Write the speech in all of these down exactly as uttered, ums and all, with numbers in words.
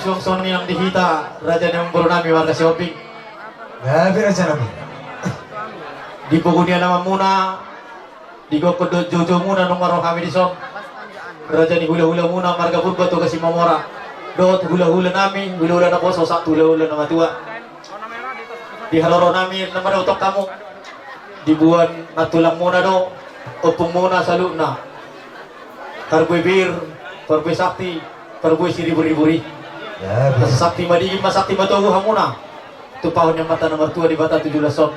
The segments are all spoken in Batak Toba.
Suang songon i nang di hita, raja ni amangboru nami marga Sihombing. Gabe raja nami. Di pogu ni alamanmuna, di gokhon dohot joujoumuna nunga ro hami dison. Raja ni hulahulamuna marga Purba Toga Simamora. Dohot hulahula nami, hulahula naposo sahat tu hulahula na matua. Di haroro nami na mandapothon hamu. Diboan nantulangmuna do, ompungmuna saluhutna. Parbue pir, parbue sakti, parbue siriburribur i. Ya, betul. Sakti madingin ma, sakti matogu hamuna. Tumpahon ni Amanta na martua Debata tu joloan on.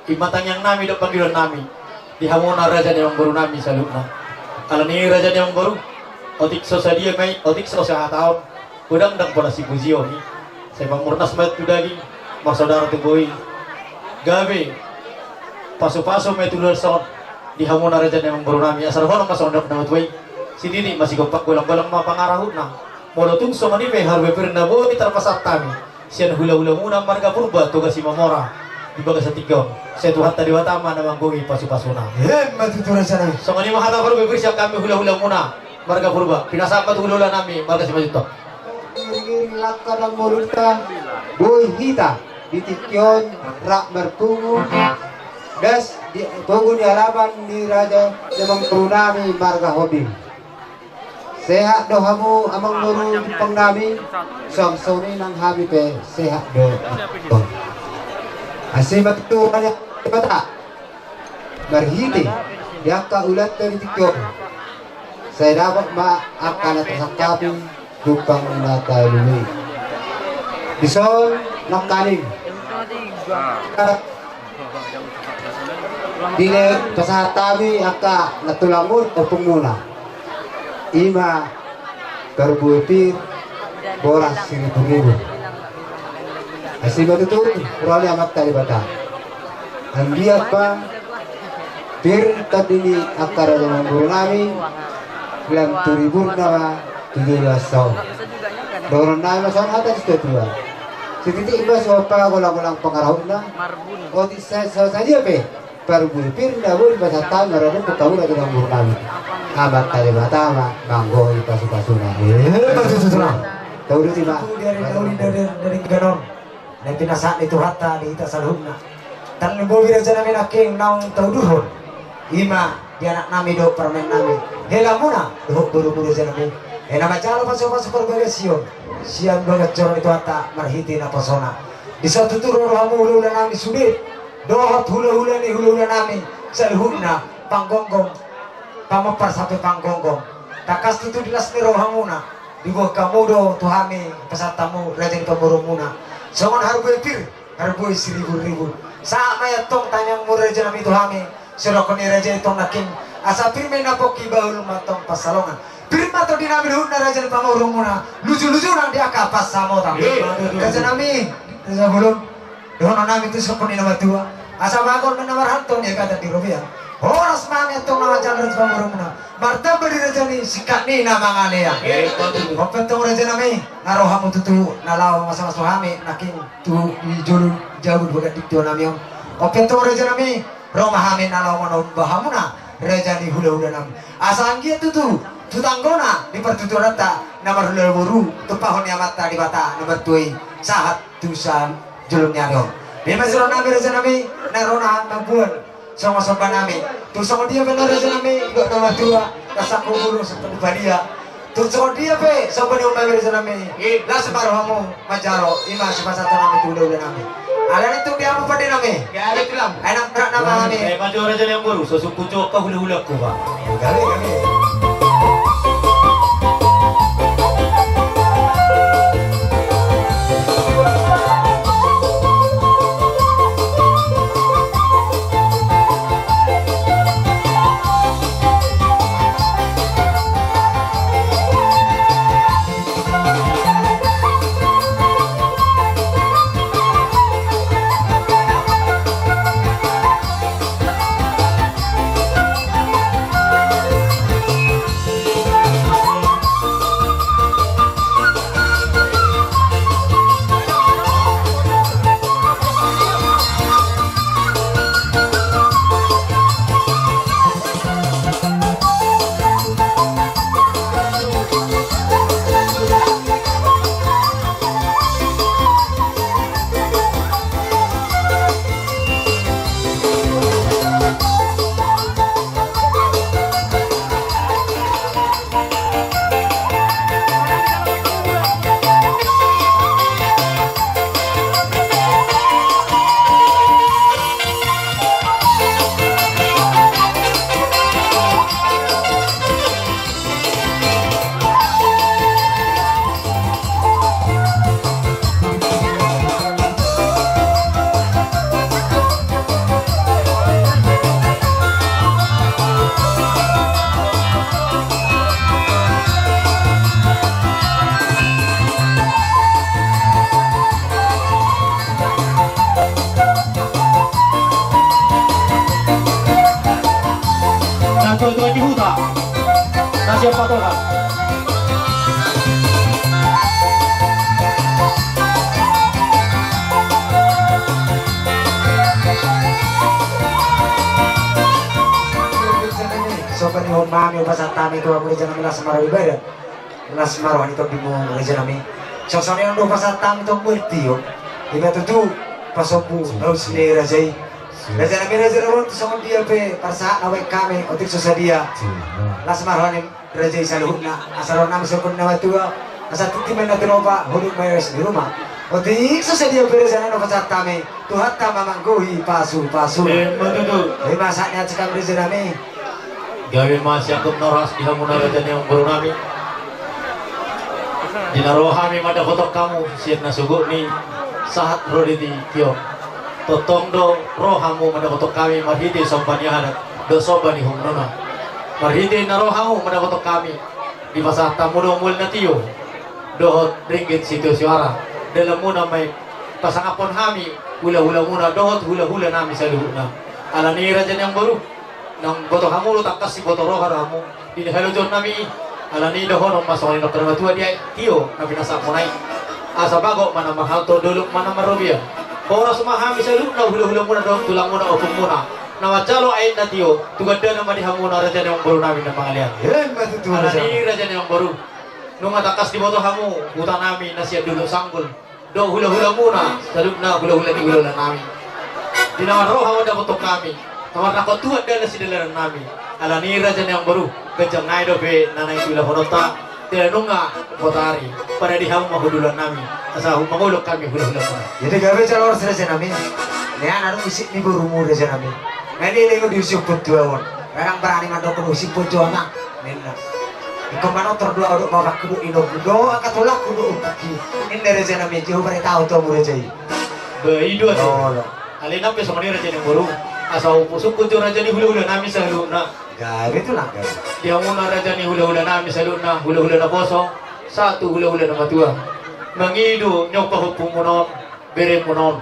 I ma tangiang nami dohot panghirim nami di hamuna raja ni amangboru nami saluhutna. Alani i raja ni amangboru, otik so sadia ma i, otik so sahata on, godang ndang pola sipujion i. Sai pamurnas ma tu daging, marsaudara tu bohi. Gabe pasupasu ma i tu joloan on di hamuna raja ni amangboru nami. Asa dohonon ma songon nidok ni na matua i: Sititi ma sigompa, golanggolang ma pangarahutna. Molo tung songon i pe parbue pir na boi tarpasahat hami sian hulahulamuna marga Purba Toga Simamora di bagasan tingki on, sai Tuhanta Debata ma na manggohi pasupasuna. Emma tutu raja nami. Songon i ma hata parbue pir sian hami hulahulamuna marga Purba. Pinasahat ma tu hulahula nami marga Simanjuntak. Iring-iring langka na mangolu, boi hita di tingki on rap marpungu das di pogu ni alaman ni raja ni amangboru nami marga Sihombing. Sehat do hamu amangboru jumpang nami, suang songon i nang hami pe sehat do. Asi ma tutu hami Debata marhite di angka ulaonta di tingki on. Sai dapot ma angka na tasangkapi jumpang na talului. Dison nangkaning dipasahat hami angka nantulangmuna, ompungmuna. I ma parbue pir boras siriburribur. Asi ma tutu, ro ni Amanta Debata. Anggiat ma pir tondi ni angka raja ni amangboru nami, lam tu riburna ma tu joloan on. Dohonon nami ma songon hata ni situatua: Sititi ma sigompa, golanggolang pangarahutna. Otik so sadia pe parbue pir na boi dipasahat hami marhite tu hamuna raja ni amangboru nami, Amanta Debata ma manggohi pasupasuna. Emma tutu raja nami. Tauduti ma. Dari, dari, dari, dari ganon na pinasahat ni Tuhanta di hita saluhutna. Tarlumobi raja nami nangkin naung taudurhon, i ma di anak nami dohot parumaen nami, helamuna dohot borumuna raja nami. Ia na manjalo pasupasu parbagasion sian bagas joro ni Tuhanta marhite naposona. Dison tutu ro hamu hulahula nami sude dohot hulahula ni hulahula nami saluhutna, panggomgom, pamompar sampe panggomgom. Tangkas tutu di las ni rohamuna, diboan hamu do tu hami pasahat hamu raja ni pamoruonmuna songon parbue pir, parbue siriburribur. Sahat ma i antong tangiangmu raja nami tu hami, songon i raja i antong nangkin, asa pir ma i na pongki, bahul ma antong pansalongan. Pir ma tondi nami dohot na raja ni pamoruonmuna, lujuluju nang di angka pansamotan. Raja nami, raja bolon. Dohonon nami tu songon i na matua, asa bagot ma na marhalto, ni angka tadi robean. Horas ma hami antong na manjalo raja pamoruonmuna, martamba di raja ni singkat ni na mangalean. Emma tutu. On pe antong raja nami, na ro hamu tutu na laho mamasu-masu hami nangkin tu jolo jabu di bagas tingki nami on. On pe antong raja nami, ro ma hami na laho manomba hamuna raja ni hulahula nami. Asa anggiat tutu tu tanggona ni partuturanta na marhula boru, tumpahon ni Amanta Debata na martua i, sahat tu sajolom ni ari on. Memang siro nami raja nami, na ro na mamboan songon somba nami. Tung songon dia pe na raja nami, dok na matua, na sangkubur, sangkubur padia. Tung songon dia pe somba ni ompu nami raja nami, las ma rohamu manjalo, i ma sipasahat nami tu hulahula nami. Alani tung di hamu pande nami. Gabe tulang. Ai nang berat nama nami. Ai ma jo raja ni amangboru, so sungkun jo angka hulahulangku ba. Gabe, gabe. Tuan-tuan di huta na siap patokan. Sopan ni homa hami, hupasahat hami tu hamu raja nami, las ma roha ni badan, las ma roha ni tondi mu raja nami. Songon i nang do hupasahat hami tu hamu, tio. Iba tutu pasombu laos ni raja i. Raja nami, raja na bontu, songon dia pe parsahat na baen hami, otik so sadia las ma roha ni raja i saluhutna, asa roha nami sogot na matua, asa tintin ma na tinopa, huduk ma i di ruma. Otik so sadia pe raja na hupasahat hami, Tuhanta ma manggohi pasu-pasu. Ima tutu. Ima sahat ni hansit hami raja nami. Gabe ma siangkup na horas di hamu na raja ni amangboru nami. Di na ro hami mandapothon hamu sian na sogot ni sahat ro di tingki on. Tongtong do ro hamu mandapothon hami marhite somba ni adat dohot somba ni humuna. Marhite na ro hamu mandapothon hami, dipasahat hamu do mual na tio dohot ringgit sitio soara. Dalan muna ma i pasangaphon hami hula-hula muna dohot hula-hula nami saluhutna. Alani i raja ni amangboru, nang boto hamu do, tangkas siboto roha do hamu di na halojohon nami i. Alani i dohonon ma songon nidok ni na matua, dia tio na pinasahat muna i. Asa bagot ma na marhalto, dolok ma na marrobean. Horas ma hami saluhutna hula-hula muna dohot tulang muna, ompung muna, na manjalo aek na tio tu gandana ma di hamu na raja ni amangboru nami na mangalean. Ima tutu raja. Alani i raja ni amangboru, nunga tangkas diboto hamu huta nami na sian Dolok Sanggul dohot hula-hula muna saluhutna, hula-hula ni hula-hula nami. Di na marroha mandapothon hami, na marnangkok tu gandana sidalanan nami. Alani i raja ni amangboru, ganjang nai dope na naeng diulahononta. Di na nunga botari, parade hamu ma hundulan nami, asa mangoloi hami hula-hula muna. Jadi gabe jala horas raja nami. Nea na dung isik ni borumu raja nami, ngai leleng do di usion pontuaon. Nunga barani mandok usion pontuaon nang, ninna. Ingkon manortor do ahu dohot bapakku dohot inongku dohot angka tulangku dohot ompungki, ninna raja nami. Jadi huparitahu tu hamu raja i. Ba i do ate. Olo. Alai nang pe songon i raja ni amangboru, asa hupusungkun jo raja ni hula-hula nami saluhutna. Gabe tulang, gabe. Di hamu na raja ni hula-hula nami saluhutna, hula-hula naposo sahat tu hula-hula na matua. Mangido ni pahompu muna on, bere muna on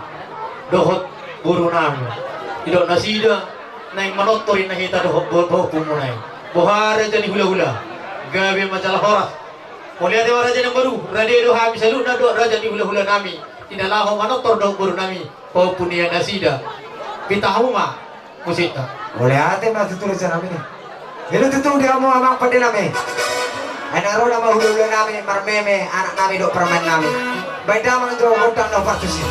dohot boru nami. Didok nasida naeng manortor ninna hita dohot bo-, pahompu muna i. Boha raja ni hula-hula? Gabe ma jala horas. Mauliate ma raja ni amangboru, rade do hami saluhutna dohot raja ni hula-hula nami di na laho manortor dohot boru nami, pahompu ni nasida. Pinta hamu ma musikta. Mauliate ma tutu raja nami. Ido tutu di hamu amang pande nami. Ai na ro nama hula-hula nami marmeme anak nami dohot parumaen nami. Baen damang jo gondang na partusi.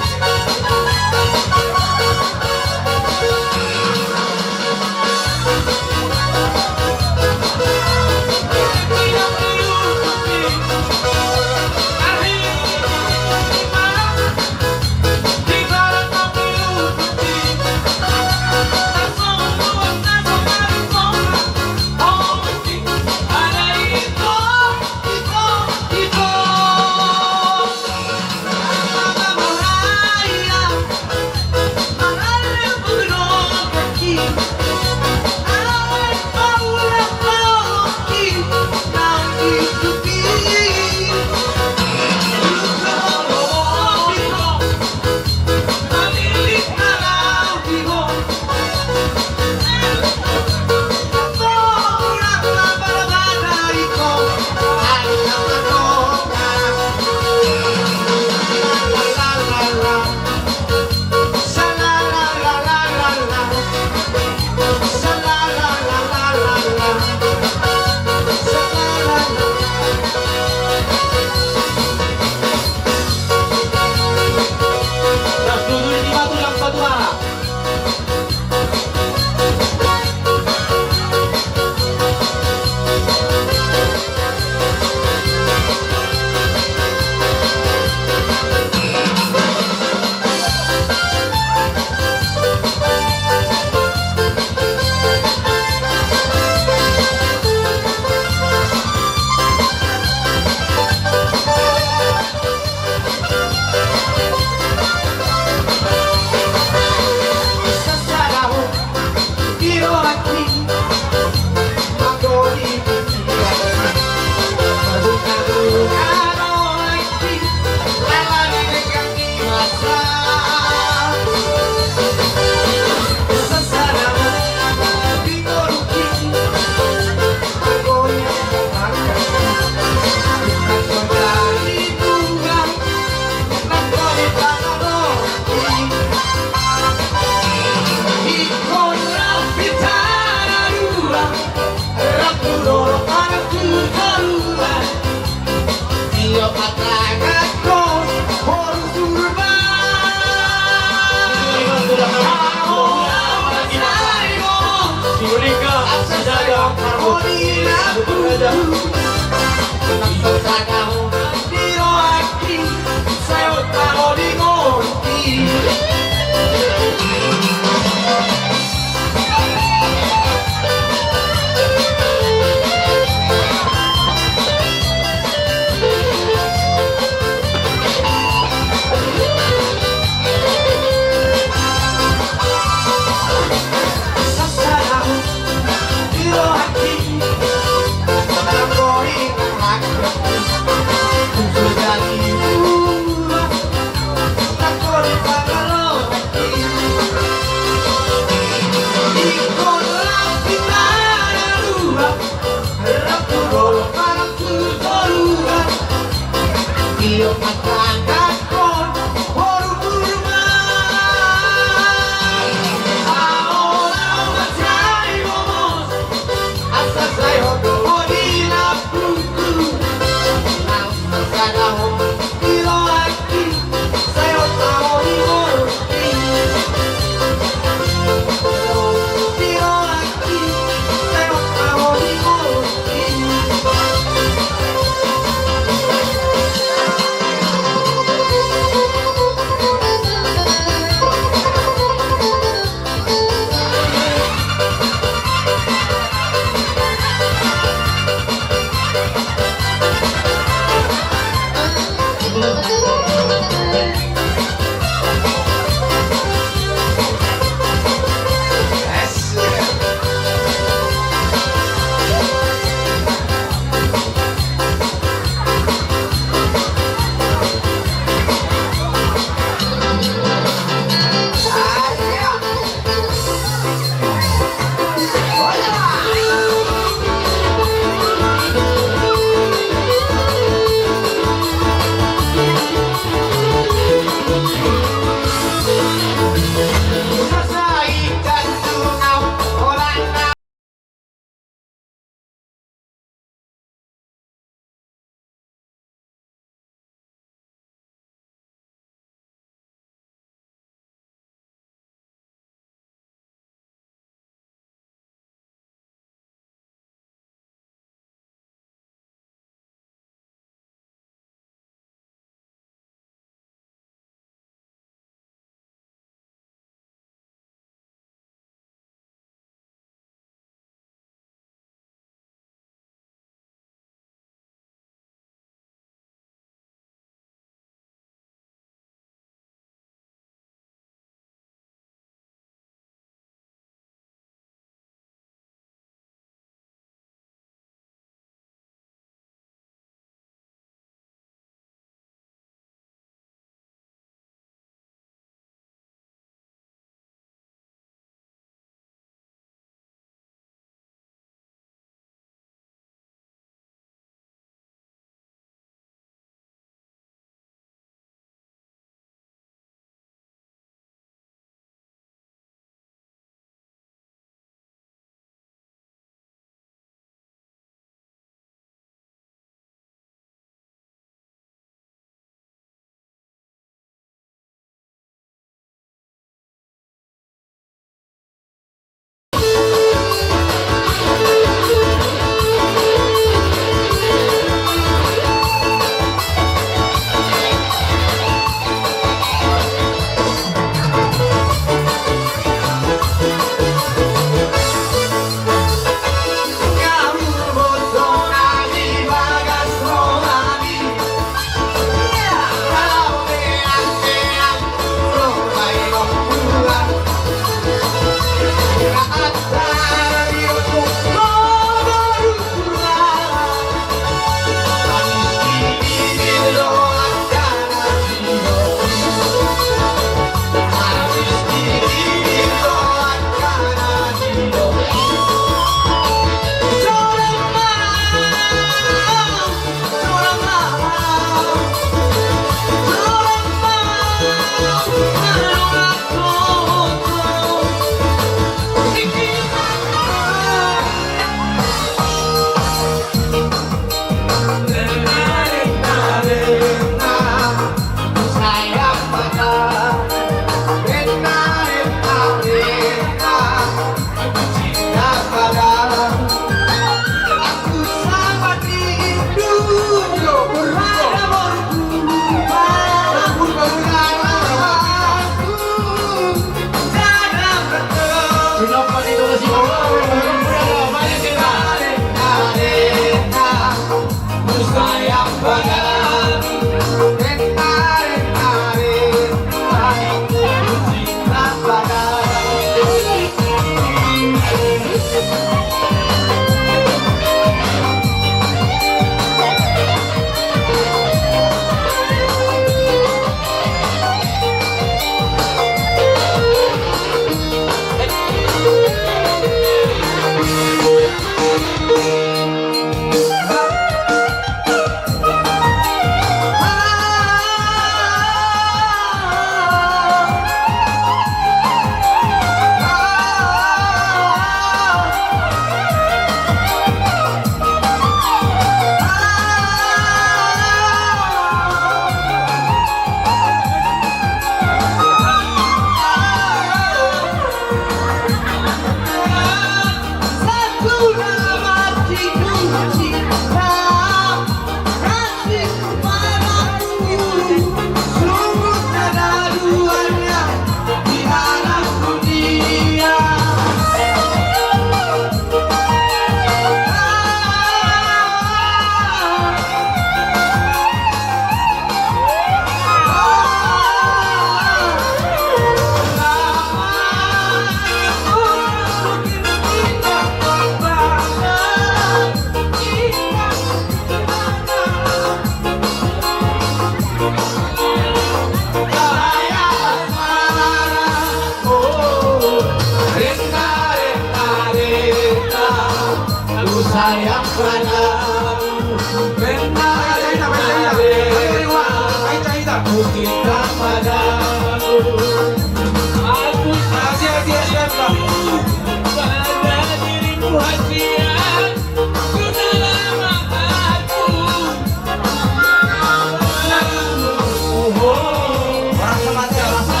Horas ma, horas ma.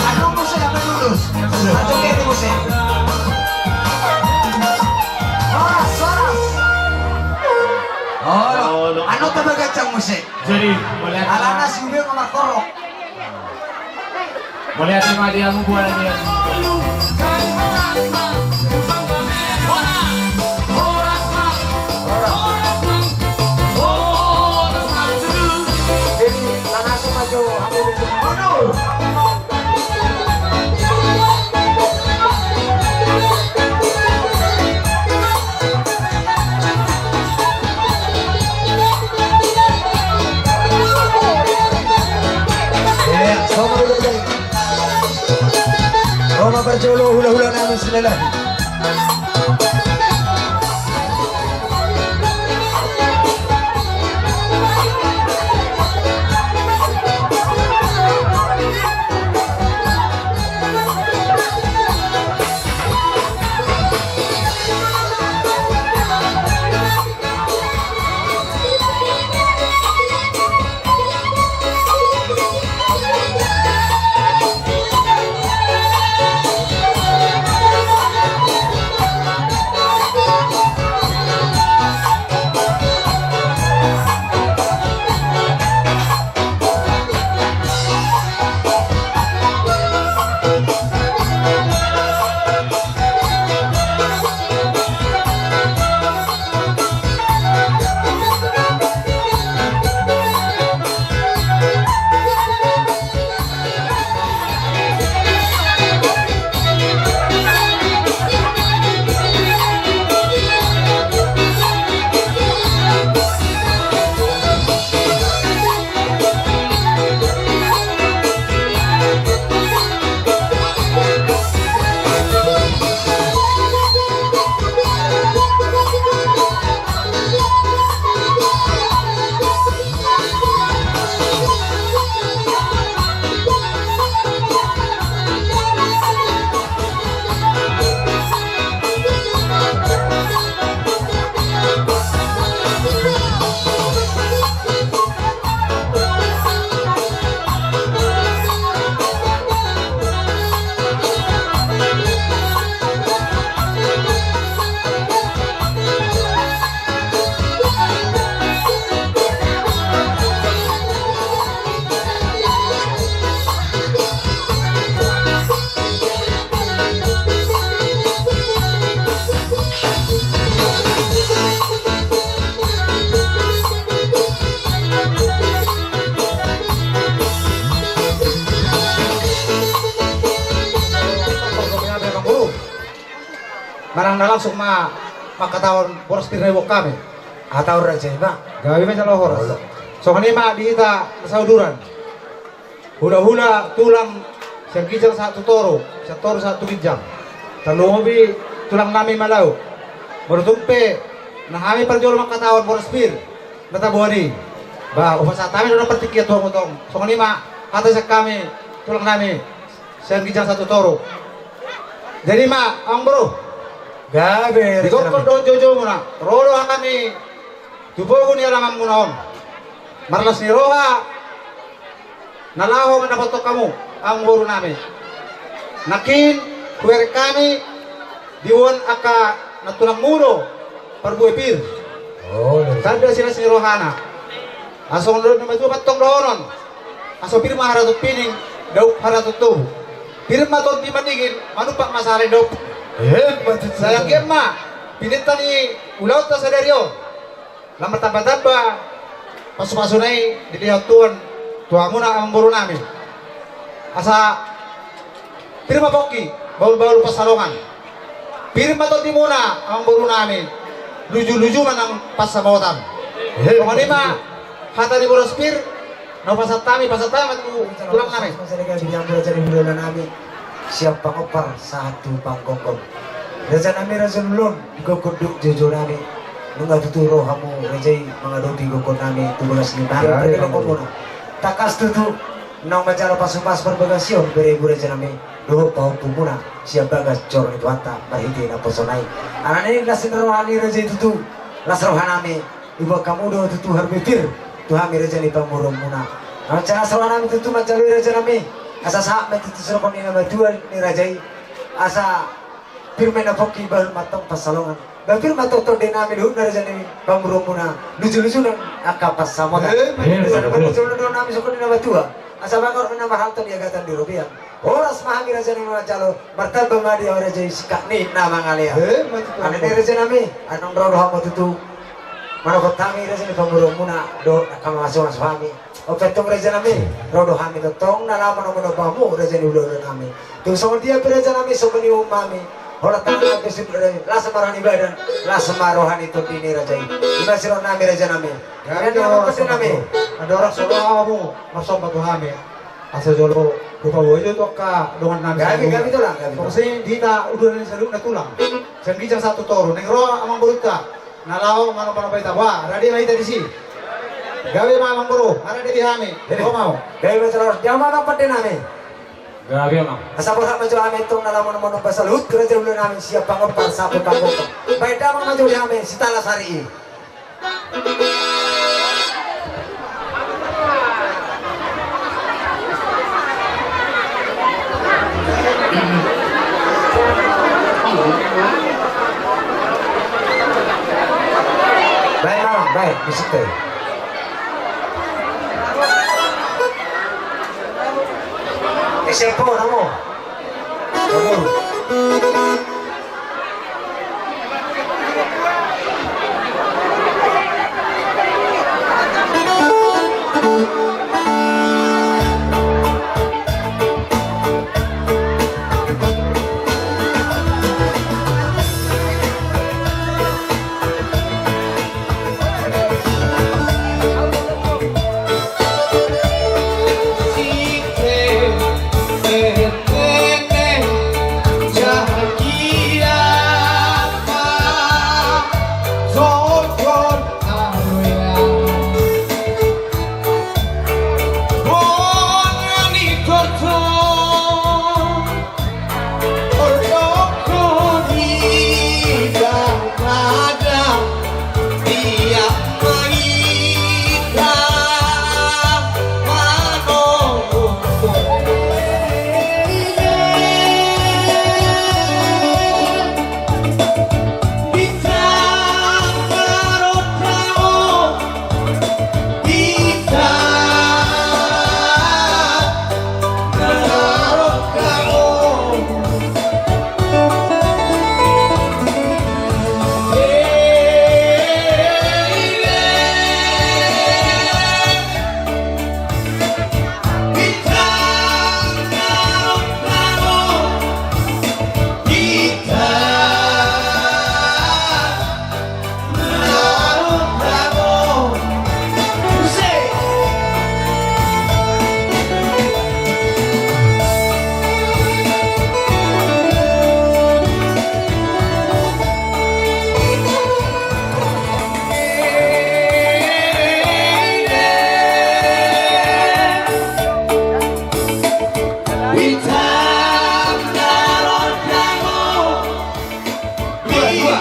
Anu muse, anu muse. Anu muse. Horas, horas. Oh, anu taba gancang muse. Jadi, mauliate. Alana si Ube ma markorok. Mauliate ma di hamu, boha ni. Ro ma parjolo hulahula nami Silalahi. Manang na langsung ma mangkatahon boras pir na diboan hami. Hatahon raja i ma. Gabe ma jala horas. Olo. Songon i ma di hita na sauduran. Hulahula tulang sian ginjang sahat tu toru, sian toru sahat tu ginjang. Tarlumobi tulang nami Malau. Molo tung pe na hami parjolo mangkatahon boras pir na taboan i. Ba, hupasahat hami do na partingkian tu hamu tong. Songon i ma hata sian hami tulang nami sian ginjang sahat tu toru. Jadi ma, amang boru. Gabe. Digokhon dohot joujou muna. Ro do hami tu pogu ni alaman muna on. Marlas ni roha na laho mandapothon hamu, amang boru nami. Nangkin hubereng hami diboan angka nantulang muna parbue pir. Oh, iya. Tanda silas ni rohana. Asa songon na didok ni natuatua ma antong dohonon. Asa pir ma haraton pining, daup haraton tobu. Pir ma tondi maningin, manumpak ma sahali ni daompung. Emma tutu. Sai anggiat ma pininta ni ulaonta sadari on lam martambatamba pasupasuna i dilehon Tuhan tu hamuna amang boru nami. Asa pir ma pongki, bahulbahul pansalongan. Pir ma tondimuna amang boru nami, lujuluju ma nang pansamotan. Songon i ma hata ni boras pir na hupasahat hami, pasahat hami ma tu tulang nami. Raja ni hulahula nami, sian pangompar sahat tu panggomgom. Raja nami, raja ni ulaon, digokhon do joujou nami. Nunga tutu ro hamu raja i mangadopi gokhon nami tu boras ni baru. Tangkas tutu naung manjalo pasupasu parbagasion bere ibu raja nami dohot pahompu muna sian bagas joro ni Tuhanta marhite naposona i. Alani las ni roha ni raja i tutu, las roha nami. Diboan hamu do tutu harbue pir tu hami raja ni pamoruon muna. Naung manjalo las roha nami tutu manjalo i raja nami. Asa sahat ma tutu songon ni na matua ni raja i. Asa pir ma na pongki, bahul ma antong pansalongan. Ba pir ma antong tondi nami dohot na raja ni pamoruon muna, lujuluju nang angka pansamotan. Emma tutu. Asa na pir ma antong joujou nami songon ni na matua. Asa bahen ma na marhalto di agatan di robean. Horas ma hami raja nami manjalo, martamba ma di hamu raja i singkat ni na mangalean. Emma tutu. Alani i raja nami, naung ro do hamu tutu manopot hami raja ni pamoruon muna dohot angka mamasu-masu hami. On pe antong raja nami, ro do hami tongtong na laho manomunomu hamu raja ni hulahula nami. Tung songon dia pe raja nami, songon i umum hami. Holan tangan nami pe sudut raja i, las ma roha ni badan, las ma roha ni tondi ni raja i. I ma siroha nami raja nami. Gabe. Raja nami, horas ma antong. Andorang so ro hamu marsomba tu hami, asa jolo hupaboi jo tu angka dongan nami. Gabe, gabe tulang, gabe tulang. Songon i di hita uduran ni saluhutna tulang. Sian ginjang sahat tu toru, naeng ro amang borunta na laho manomba-nomba hita. Bah, rade ma hita disi. Gabe ma amang boru, marade di hami. Ro ma ho. Gabe ma jala horas, dia ma amang pande nami. Gabe ma. Asa borhat ma jo hami antong na laho manomba-nomba saluhut raja ni hulahula nami sian pangompar sahat tu panggomgom. Bahen damang ma jo di hami sitala sari i. Bahen ma, bahen, musik teh. Ese po namo.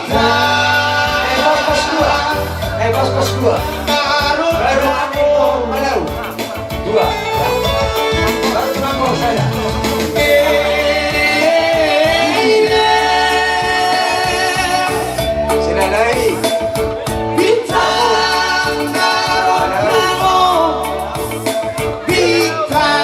Eh, pos, pos dua. Eh, pos, pos dua. Baru aku, baru. Dua. Baru cuma pos saya. Sinadai. Bintang Bintang.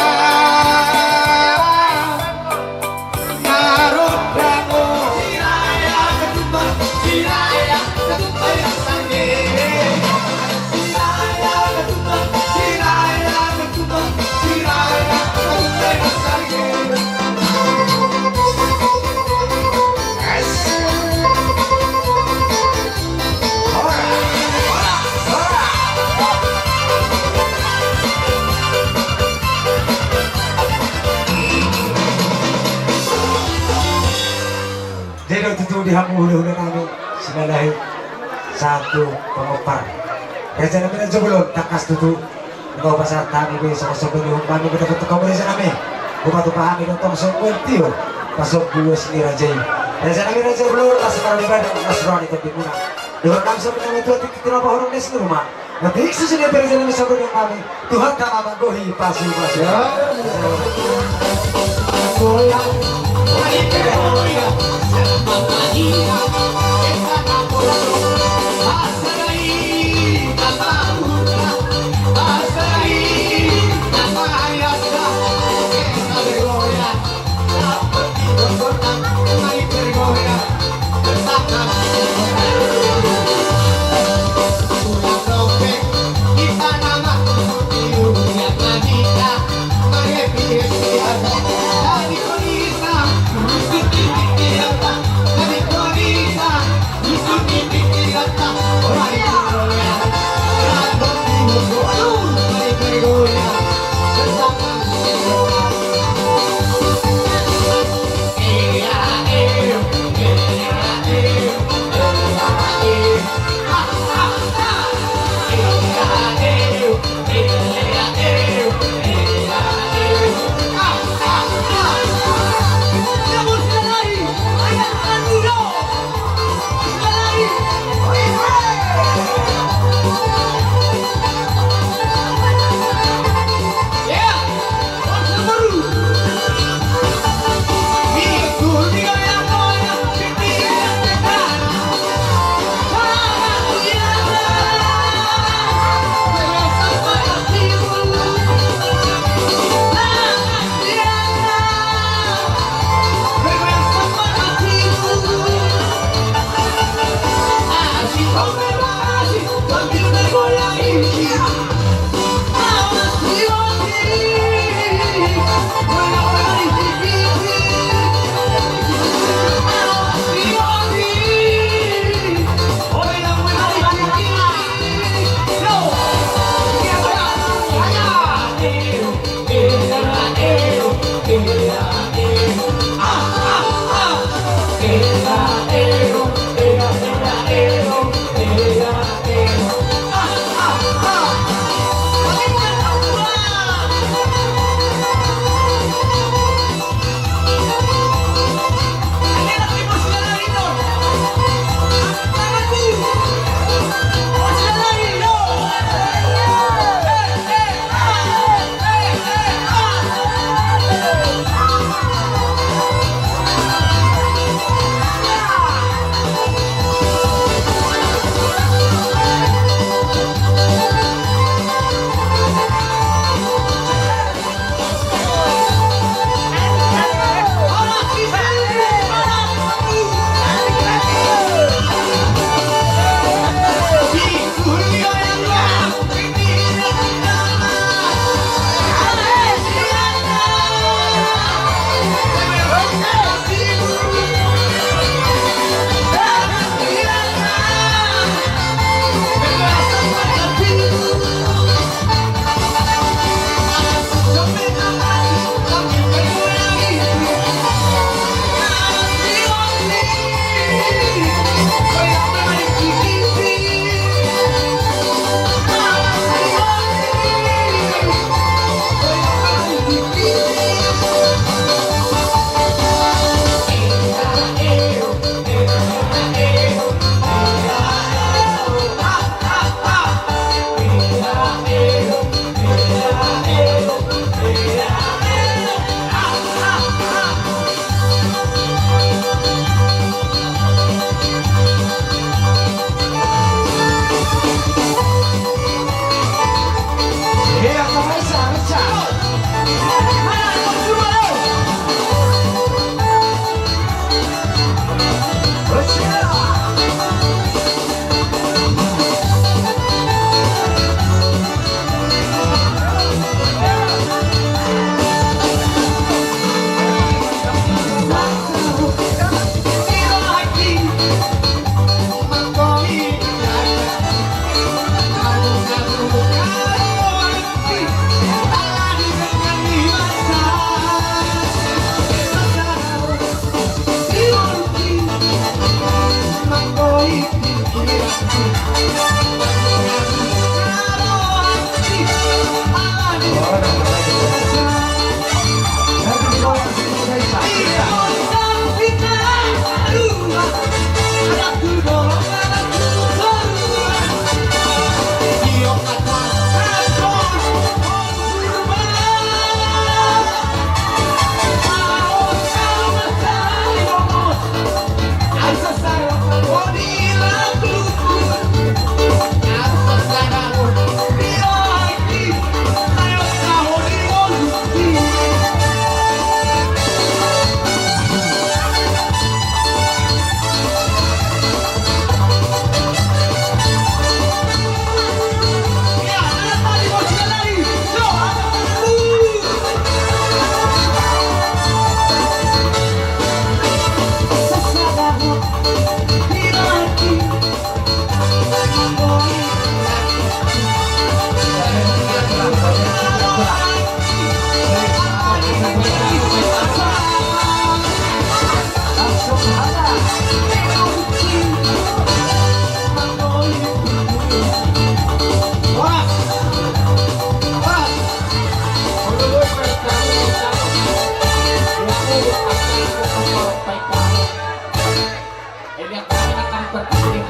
Jadi tutu di hamu hulahula nami, Sinadai sahat tu Pangompar. Raja nami na jolo, tangkas tutu. Nunga hupasahat hami be songon sombong ni uhum nami be dapot tu hamu raja nami. Hupatupa hami do tong songon tio pasombu ulos ni raja i. Raja nami raja bolon, las marga ni badan, las roha ni tondi muna. Dohot nami songon na matua, tingki na pahorong ni sini rumah. Nunga tingki susun ni raja nami songon ni uhum nami. Tuhanta ma manggohi pasupasu. Ya.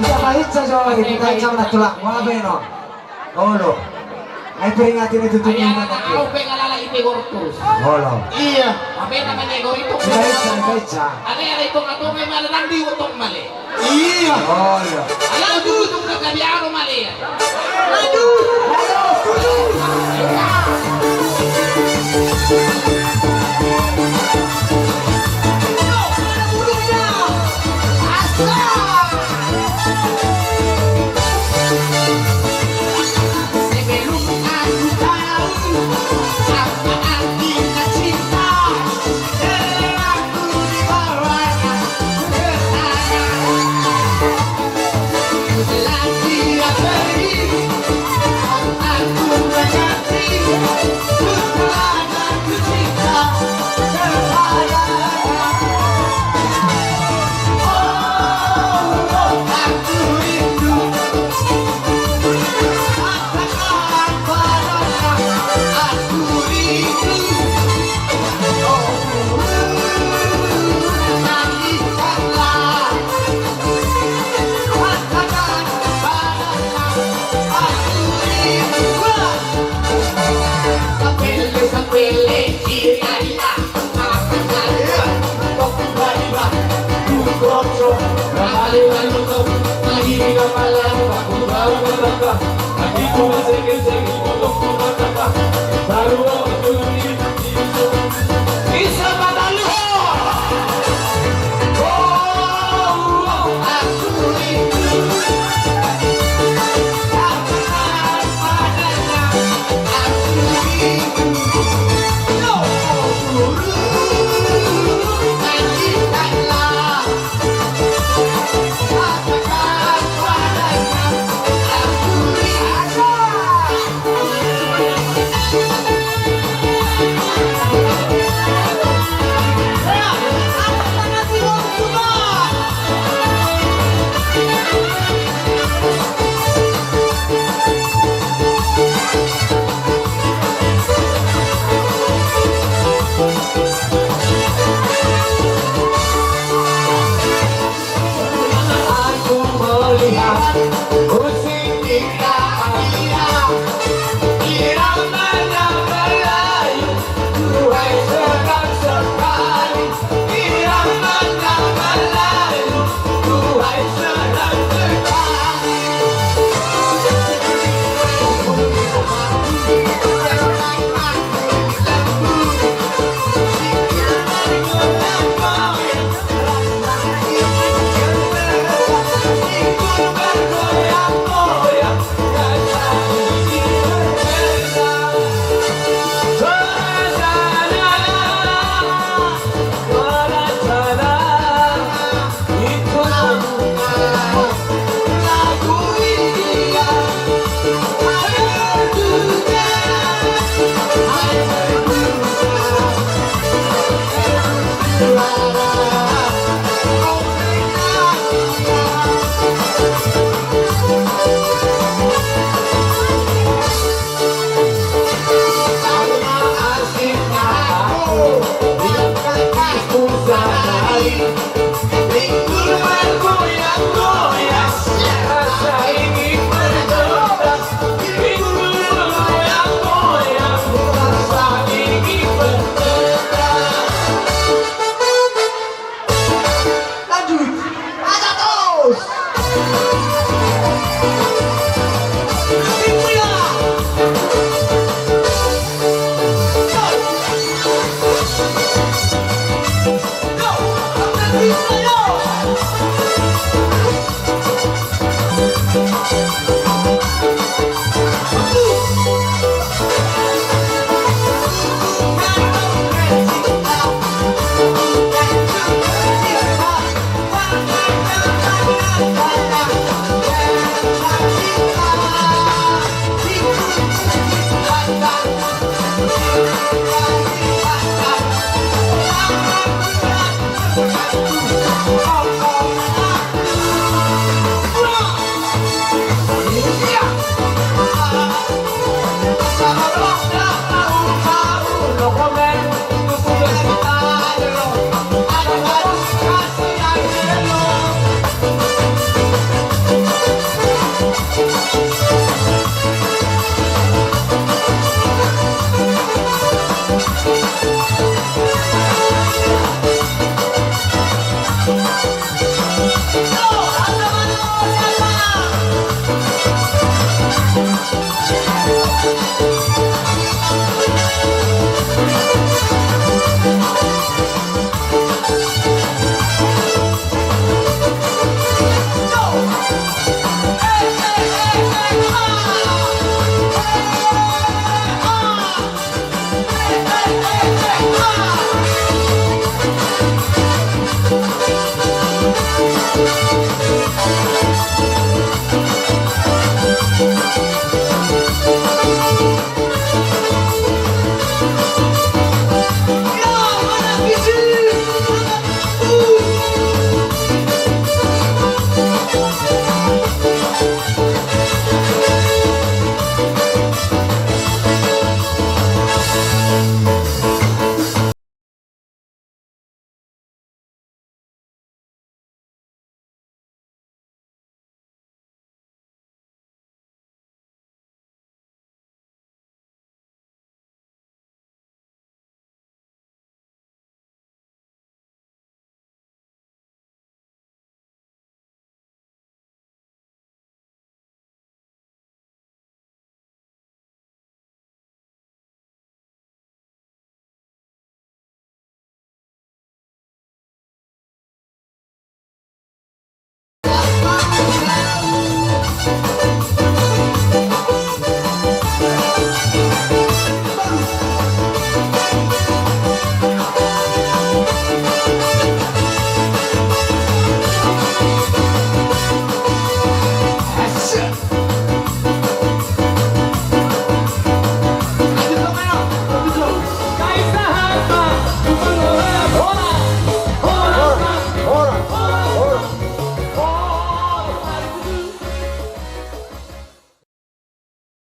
Ia, baen sajo, baen sajo, tulang. Olo. Ai peringati ni tutu. Ia, ni, au pe ngalala i, Igor, terus. Olo. Ia. Apa yang namanya Igor itu? Baen sajo, baen sajo. Ada yang itu atau memang ada nanti untuk male. Ia. Olo. Ala tutu ka kabiaro male. Aduh. Aduh.